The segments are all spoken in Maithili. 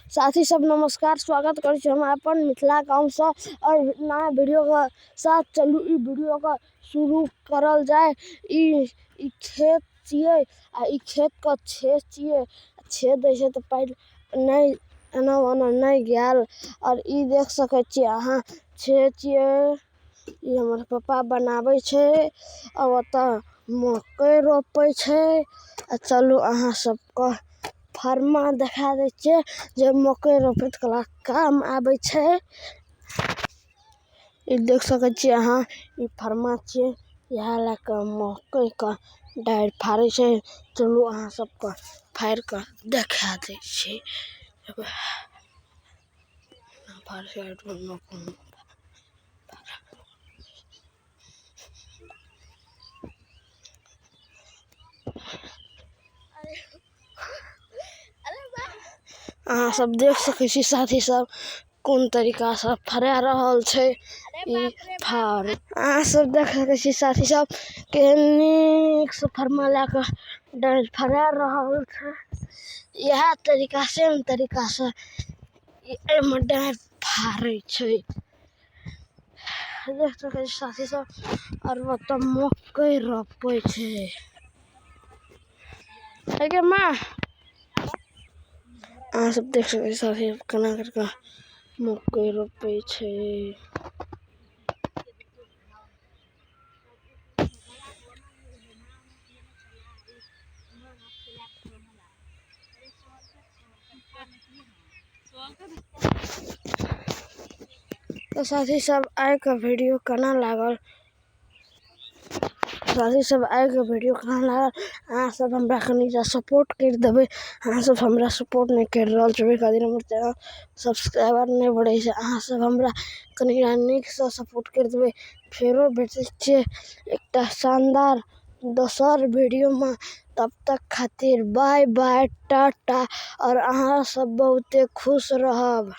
साथी सब नमस्कार, स्वागत करै छी हम अपन मिथिला गांव से और नया वीडियो के साथ। चलू इ वीडियो के शुरू करल जाय। इ खेत छिये आ इ खेत के छेद छिये। छेद होय छै ते पेएन ने एना ओना ने गेल और इ देख सके छीये आहां छेद छिये। इ हमर पापा बनावे छै और ओता मकई रोपे छै। आ चलू आहां सब के फर्मा देखा दे छीये जे मकई रोपे कला काम आवे छै। इ देख सके छीये आहां इ फर्मा छीये इहे ले के मकई के डार फाड़े छै। चलू आहां सब के फाड़ के देखा दे छी। आहां सब देख सके छीये साथी सब कोन तरीका से फरा रहल छै इ फार। आहां सब देख सके छीये साथी सब केहेन निक से फरमा ले के डार फरा रहल छै। इहे तरीका सेम तरीका से एमे डार फारे छै। देख सके छीये साथी सब और ओता मकई रोपे छै। हे गे मां, आहां सब देख सके छीये साथी सब केना करके मकई रोपे छै। तो साथी सब आय के वीडियो केना लागल? साथी सब आय के वीडियो केना लागल? आहां सब हमरा कनी सपोर्ट कर देबे। आहां सब हमरा सपोर्ट ने कर रहल छीये ओय खातिर हमर चैनल सब्सक्राइबर ने बढ़े छै। आहां सब हमरा कनी निक से सपोर्ट कर देबे। फेरो भेटे छीये एकटा शानदार दोसर वीडियो में, तब तक खातिर बाय बाय टाटा और आहां सब बहुते खुश रहब।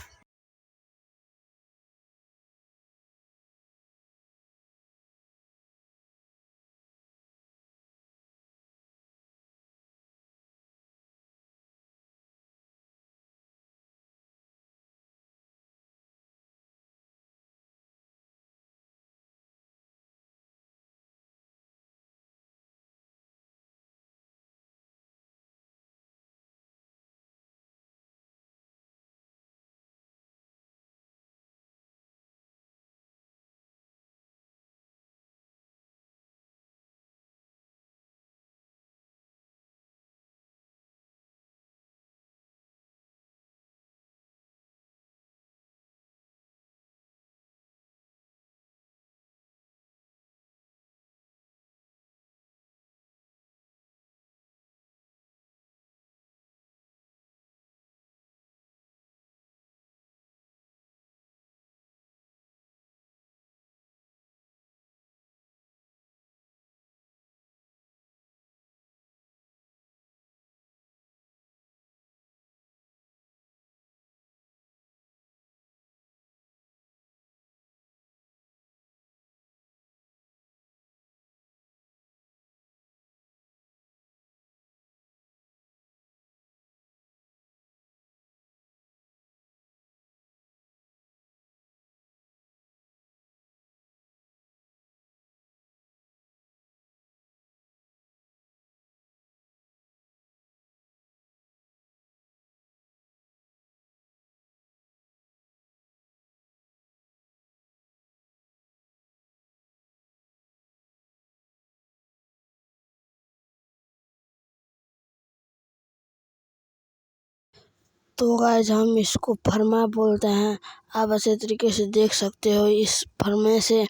तो गाइस हम इसको फर्मा बोलते हैं। आप अच्छे तरीके से देख सकते हो। इस फर्मे से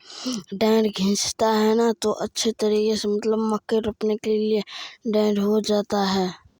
डांड घिंचता है ना तो अच्छे तरीके से मक्के रोपने के लिए डांड हो जाता है।